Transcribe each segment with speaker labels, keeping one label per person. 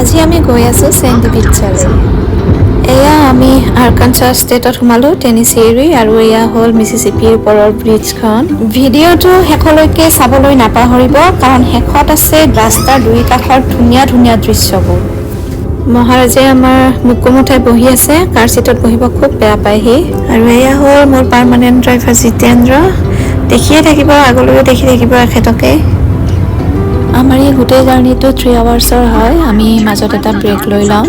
Speaker 1: আজি আমি গৈ আছোঁ চেণ্ডি বিচলৈ। এয়া আমি আৰকানচাছ ষ্টেটত সোমালোঁ, টেনিচি এৰি, আৰু এয়া হ'ল মিচিচিপিৰ ওপৰৰ ব্ৰিজখন। ভিডিঅ'টো শেষলৈকে চাবলৈ নাপাহৰিব, কাৰণ শেষত আছে ৰাস্তাৰ দুই কাষৰ ধুনীয়া ধুনীয়া দৃশ্যবোৰ। মহাৰাজে আমাৰ মুকুমুঠাই বহি আছে, কাৰ চিটত বহিব খুব বেয়া পায় সি। আৰু এয়া হ'ল মোৰ পাৰ্মানেণ্ট ড্ৰাইভাৰ জিতেন্দ্ৰ। দেখিয়ে থাকিব, আগলৈও দেখি থাকিব এখেতকে। আমাৰ এই গোটেই জাৰ্ণিটো 3 আৱাৰ্ছৰ হয়। আমি মাজত এটা ব্ৰেক লৈ ল'ম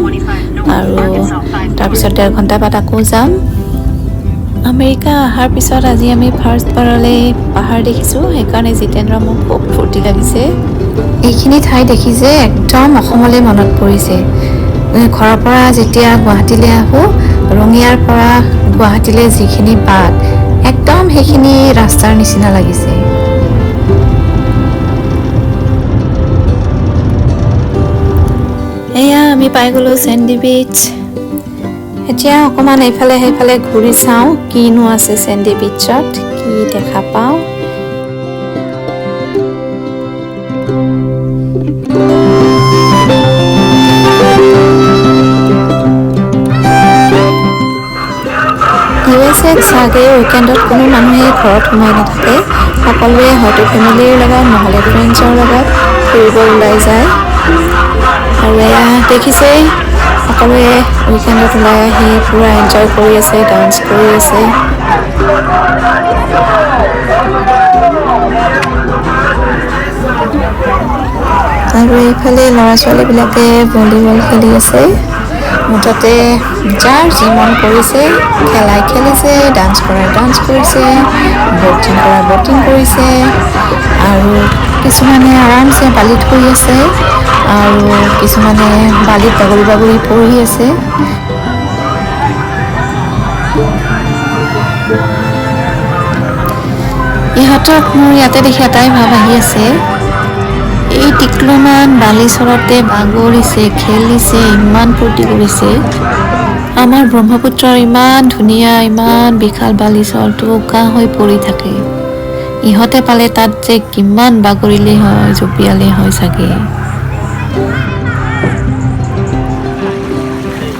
Speaker 1: আৰু তাৰপিছত 1.5 ঘণ্টা বাদ আকৌ যাম। আমেৰিকা অহাৰ পিছত আজি আমি ফাৰ্ষ্ট বাৰলৈ পাহাৰ দেখিছোঁ, সেইকাৰণে জিতেন্দ্ৰ মোৰ খুব ফূৰ্তি লাগিছে। এইখিনি ঠাই দেখি যে একদম অসমলৈ মনত পৰিছে। ঘৰৰ পৰা যেতিয়া গুৱাহাটীলৈ আহোঁ, ৰঙিয়াৰ পৰা গুৱাহাটীলৈ যিখিনি বাট, একদম সেইখিনি ৰাস্তাৰ নিচিনা লাগিছে। এয়া আমি পাই গ'লোঁ চেণ্ডি বিচ। এতিয়া অকণমান এইফালে সেইফালে ঘূৰি চাওঁ কিনো আছে চেণ্ডি বিচত, কি দেখা পাওঁ। ইউ এছ এত চাগে উইকেণ্ডত কোনো মানুহে ঘৰত সোমাই নাথাকে, সকলোৱে হয়তো ফেমিলিৰ লগত নহ'লে ফ্ৰেণ্ডছৰ লগত ফুৰিব ওলাই যায়। আৰু এয়া দেখিছেই সকলোৱে উইকেণ্ডত ওলাই আহি পূৰা এনজয় কৰি আছে, ডান্স কৰি আছে। আৰু এইফালে ল'ৰা ছোৱালীবিলাকে ভলীবল খেলি আছে। মুঠতে যাৰ যি মন কৰিছে খেলাই খেলিছে, ডান্স কৰাই ডান্স কৰিছে, ব'টিং কৰাই ব'টিং কৰিছে, আৰু কিছুমানে আৰামছে বালিত শুই আছে, আৰু কিছুমানে বালিত বাগৰি বাগৰি পৰি আছে। ইহঁতক মোৰ ইয়াতে দেখি এটাই ভাৱ আহি আছে, এই টিকলুমান বালিচৰতে বাগৰিছে, খেলিছে, ইমান ফূৰ্তি কৰিছে। আমাৰ ব্ৰহ্মপুত্ৰৰ ইমান ধুনীয়া, ইমান বিশাল বালিচৰটো উকা হৈ পৰি থাকে। ইহঁতে পালে তাত যে কিমান বাগৰিলে হয়, জঁপিয়ালে হয় চাগে।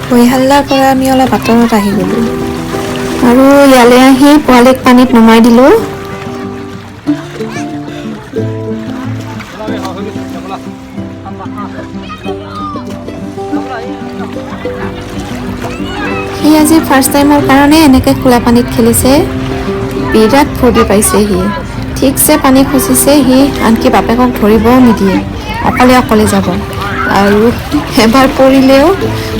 Speaker 1: হৈ হাল্লাৰ পৰা আমি অলপ আঁতৰত আহি গ'লোঁ আৰু ইয়ালৈ আহি পোৱালিক পানীত নমাই দিলোঁ। সি আজি ফাৰ্ষ্ট টাইমৰ কাৰণে এনেকৈ খোলা পানীত খেলিছে, বিৰাট ফূৰ্তি পাইছে সি। ঠিকছে পানী খচিছে সি, আনকি বাপেকক ধৰিবও নিদিয়ে, অকলে অকলে যাব। আৰু এবাৰ পৰিলেও,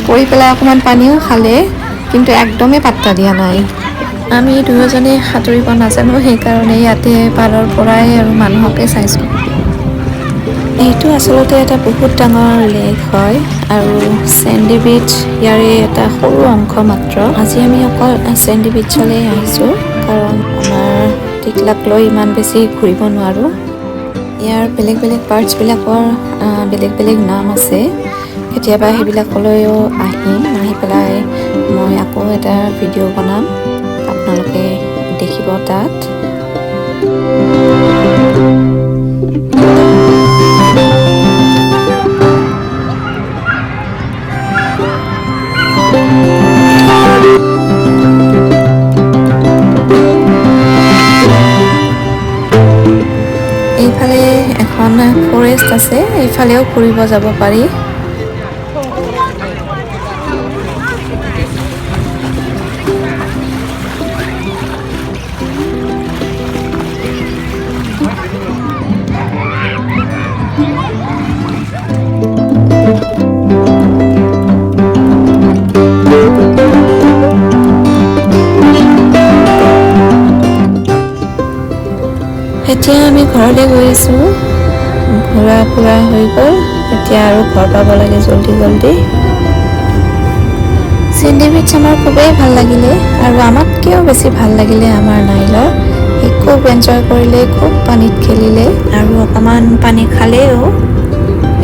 Speaker 1: পৰি পেলাই অকণমান পানীও খালে, কিন্তু একদমেই পাত্তা দিয়া নাই। আমি দুয়োজনে সাঁতুৰিব নাজানো, সেইকাৰণে ইয়াতে পাৰৰ পৰাই আৰু মানুহকে চাইছোঁ। এইটো আচলতে এটা বহুত ডাঙৰ লেক হয় আৰু চেণ্ডি বিচ ইয়াৰে এটা সৰু অংশ মাত্ৰ। আজি আমি অকল চেণ্ডি বিচলৈ আহিছোঁ, কাৰণ আমাৰ টিকলাক লৈ ইমান বেছি ঘূৰিব নোৱাৰোঁ। ইয়াৰ বেলেগ বেলেগ পাৰ্টছবিলাকৰ বেলেগ বেলেগ নাম আছে, কেতিয়াবা সেইবিলাকলৈও আহিম, আহি পেলাই মই আকৌ এটা ভিডিঅ' বনাম, আপোনালোকে দেখিব তাত। এইফালে এখন ফৰেষ্ট আছে, এইফালেও ফুৰিব যাব পাৰি। এতিয়া আমি ঘৰলৈ গৈ আছোঁ, ঘূৰা ফুৰা হৈ গ'ল, এতিয়া আৰু ঘৰ পাব লাগে জল্দি জল্দি। চেণ্ডি বিচ আমাৰ খুবেই ভাল লাগিলে আৰু আমাতকৈও বেছি ভাল লাগিলে আমাৰ নাইলৰ। সি খুব এনজয় কৰিলে, খুব পানীত খেলিলে আৰু অকণমান পানী খালেও।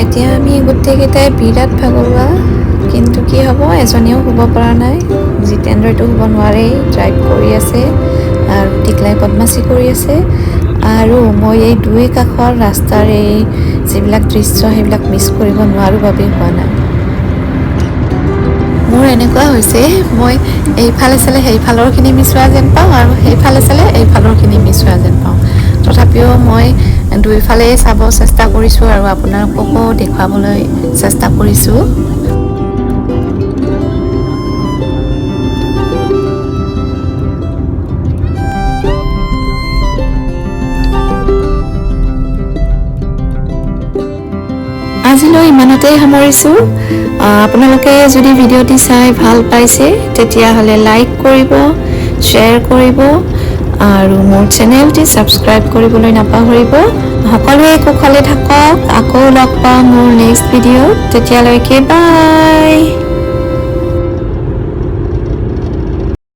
Speaker 1: এতিয়া আমি গোটেইকেইটাই বিৰাট ভাগৰুৱা, কিন্তু কি হ'ব, এজনেও শুব পৰা নাই। জিতেন্দ্ৰইতো শুব নোৱাৰেই, ড্ৰাইভ কৰি আছে আৰু টিকলাই বদমাচি কৰি আছে। আৰু মই এই দুই কাষৰ ৰাস্তাৰ এই যিবিলাক দৃশ্য সেইবিলাক মিছ কৰিব নোৱাৰোঁ বাবে হোৱা নাই। মোৰ এনেকুৱা হৈছে, মই এইফালে চালে সেইফালৰখিনি মিছ হোৱা যেন পাওঁ আৰু সেইফালে চালে এইফালৰখিনি মিছ হোৱা যেন পাওঁ। তথাপিও মই দুইফালেই চাব চেষ্টা কৰিছোঁ আৰু আপোনালোককো দেখুৱাবলৈ চেষ্টা কৰিছোঁ। আজিলৈ ইমানতেই সামৰিছোঁ। আপোনালোকে যদি ভিডিঅ'টি চাই ভাল পাইছে, তেতিয়াহ'লে লাইক কৰিব, শ্বেয়াৰ কৰিব আৰু মোৰ চেনেলটি ছাবস্ক্ৰাইব কৰিবলৈ নাপাহৰিব। সকলোৱে কুশলে থাকক। আকৌ লগ পাম মোৰ নেক্সট ভিডিঅ'ত। তেতিয়ালৈকে বাই।